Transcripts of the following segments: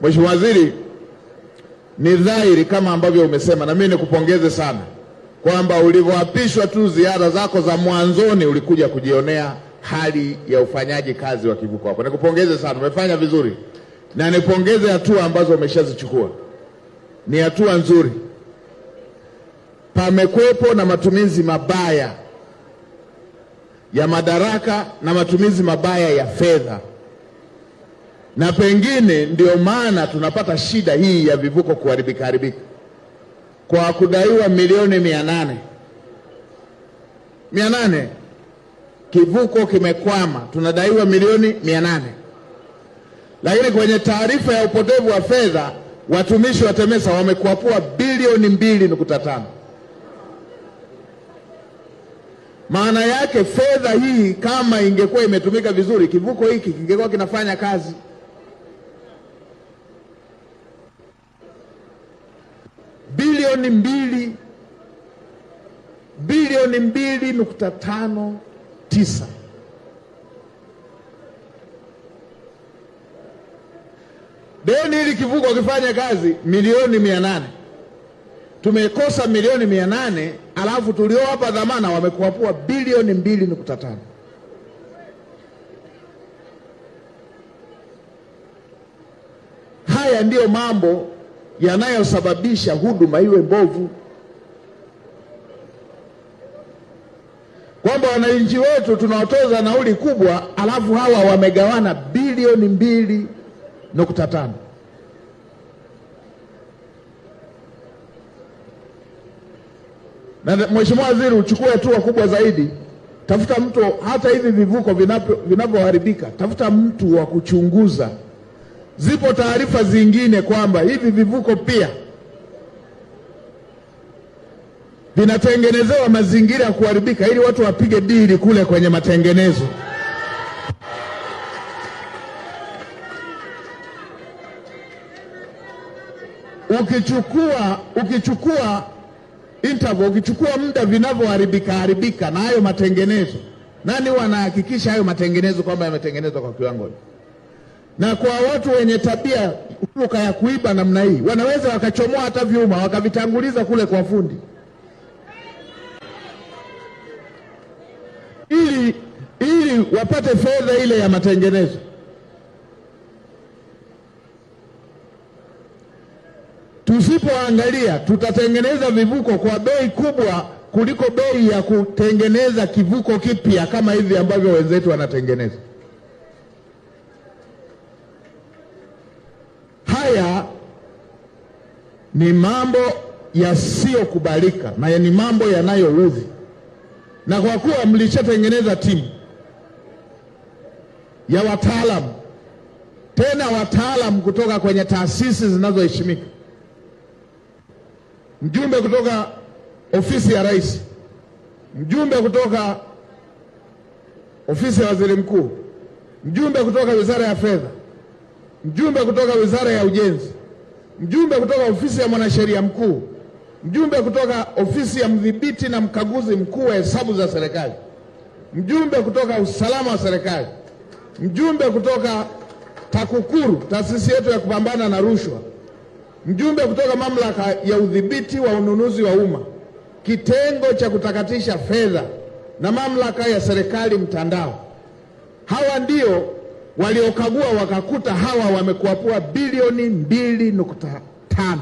Mheshimiwa Waziri, ni dhahiri kama ambavyo umesema, na mimi nikupongeze sana kwamba ulivyoapishwa tu ziara zako za mwanzoni ulikuja kujionea hali ya ufanyaji kazi wa kivuko hapo. Nikupongeze sana, umefanya vizuri, na nipongeze hatua ambazo umeshazichukua, ni hatua nzuri. Pamekwepo na matumizi mabaya ya madaraka na matumizi mabaya ya fedha, na pengine ndio maana tunapata shida hii ya vivuko kuharibika haribika kwa kudaiwa milioni 800 800, kivuko kimekwama, tunadaiwa milioni 800. Lakini kwenye taarifa ya upotevu wa fedha watumishi wa TEMESA wamekwapua bilioni 2.5. Maana yake fedha hii kama ingekuwa imetumika vizuri, kivuko hiki kingekuwa kinafanya kazi. Bilioni mbili, bilioni 2.59. Deni hili kivuko kifanya kazi milioni 800, tumekosa milioni 800, alafu tuliowapa dhamana wamekuapua bilioni 2.5. Haya ndiyo mambo yanayosababisha huduma iwe mbovu, kwamba wananchi wetu tunawatoza nauli kubwa, alafu hawa wamegawana bilioni 2.5. Na Mheshimiwa Waziri, uchukue hatua kubwa zaidi, tafuta mtu, hata hivi vivuko vinavyoharibika, tafuta mtu wa kuchunguza. Zipo taarifa zingine kwamba hivi vivuko pia vinatengenezewa mazingira ya kuharibika ili watu wapige dili kule kwenye matengenezo. Ukichukua interval, ukichukua muda vinavyoharibika haribika na hayo matengenezo, nani wanahakikisha hayo matengenezo kwamba yametengenezwa kwa kiwango? Na kwa watu wenye tabia huruka ya kuiba namna hii, wanaweza wakachomoa hata vyuma wakavitanguliza kule kwa fundi ili wapate fedha ile ya matengenezo. Tusipoangalia tutatengeneza vivuko kwa bei kubwa kuliko bei ya kutengeneza kivuko kipya kama hivi ambavyo wenzetu wanatengeneza. Haya ni mambo yasiyokubalika na ni mambo yanayoudhi. Na kwa kuwa mlishatengeneza timu ya wataalamu, tena wataalamu kutoka kwenye taasisi zinazoheshimika, mjumbe kutoka ofisi ya Rais, mjumbe kutoka ofisi ya Waziri Mkuu, mjumbe kutoka Wizara ya Fedha, mjumbe kutoka Wizara ya Ujenzi, mjumbe kutoka ofisi ya Mwanasheria Mkuu, mjumbe kutoka ofisi ya Mdhibiti na Mkaguzi Mkuu wa Hesabu za Serikali, mjumbe kutoka Usalama wa Serikali, mjumbe kutoka TAKUKURU, taasisi yetu ya kupambana na rushwa, mjumbe kutoka Mamlaka ya Udhibiti wa Ununuzi wa Umma, kitengo cha kutakatisha fedha na Mamlaka ya Serikali Mtandao. Hawa ndio waliokagua wakakuta hawa wamekuapua bilioni 2.5.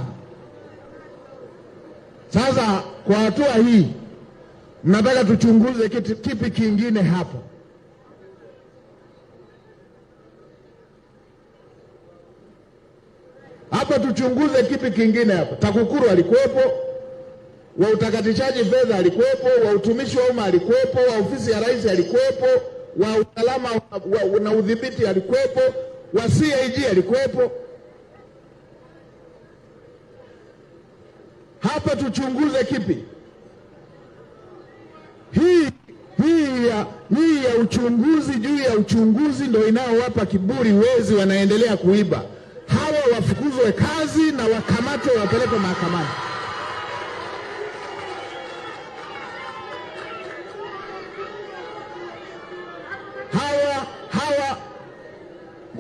Sasa kwa hatua hii mnataka tuchunguze kipi kingine hapo? Hapa tuchunguze kipi kingine hapa? TAKUKURU alikuwepo, wa utakatishaji fedha alikuwepo, wa utumishi wa umma alikuwepo, wa ofisi ya Rais alikuwepo, wa usalama na udhibiti alikuwepo, wa CAG alikuwepo. Hapa tuchunguze kipi? Hii ya uchunguzi juu ya uchunguzi ndio inayowapa kiburi wezi, wanaendelea kuiba. Hawa wafukuzwe kazi na wakamatwe, wapelekwe mahakamani. Hawa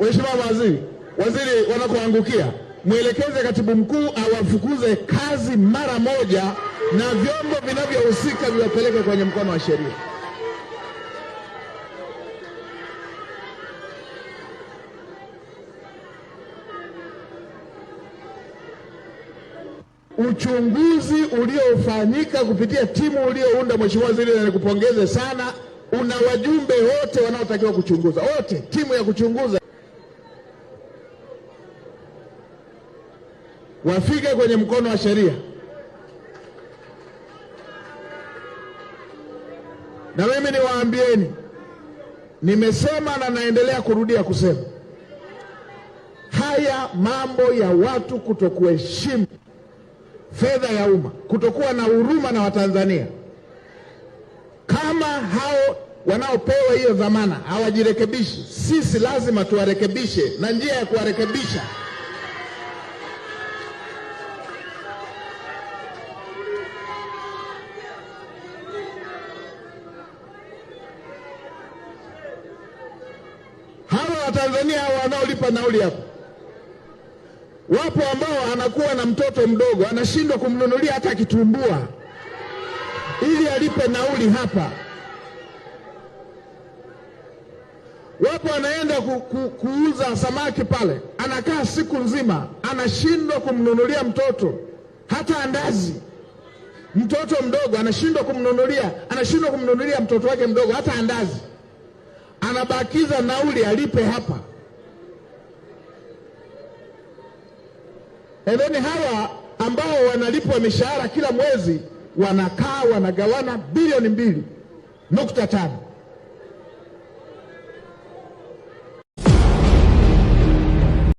Mheshimiwa Waziri, Waziri, wanakoangukia, mwelekeze katibu mkuu awafukuze kazi mara moja, na vyombo vinavyohusika viwapeleke kwenye mkono wa sheria. Uchunguzi uliofanyika kupitia timu uliounda, Mheshimiwa Waziri, na nikupongeze sana, una wajumbe wote wanaotakiwa kuchunguza, wote timu ya kuchunguza wafike kwenye mkono wa sheria. Na mimi niwaambieni, nimesema na naendelea kurudia kusema, haya mambo ya watu kutokuheshimu fedha ya umma, kutokuwa na huruma na Watanzania, kama hao wanaopewa hiyo dhamana hawajirekebishi, sisi lazima tuwarekebishe, na njia ya kuwarekebisha hawa Watanzania hawa wanaolipa nauli hapo, wapo ambao anakuwa na mtoto mdogo anashindwa kumnunulia hata kitumbua ili alipe nauli hapa. Wapo anaenda kuuza samaki pale, anakaa siku nzima, anashindwa kumnunulia mtoto hata andazi. Mtoto mdogo anashindwa kumnunulia, anashindwa kumnunulia mtoto wake mdogo hata andazi, anabakiza nauli alipe hapa. And then hawa ambao wanalipwa mishahara kila mwezi wanakaa wanagawana bilioni 2.5.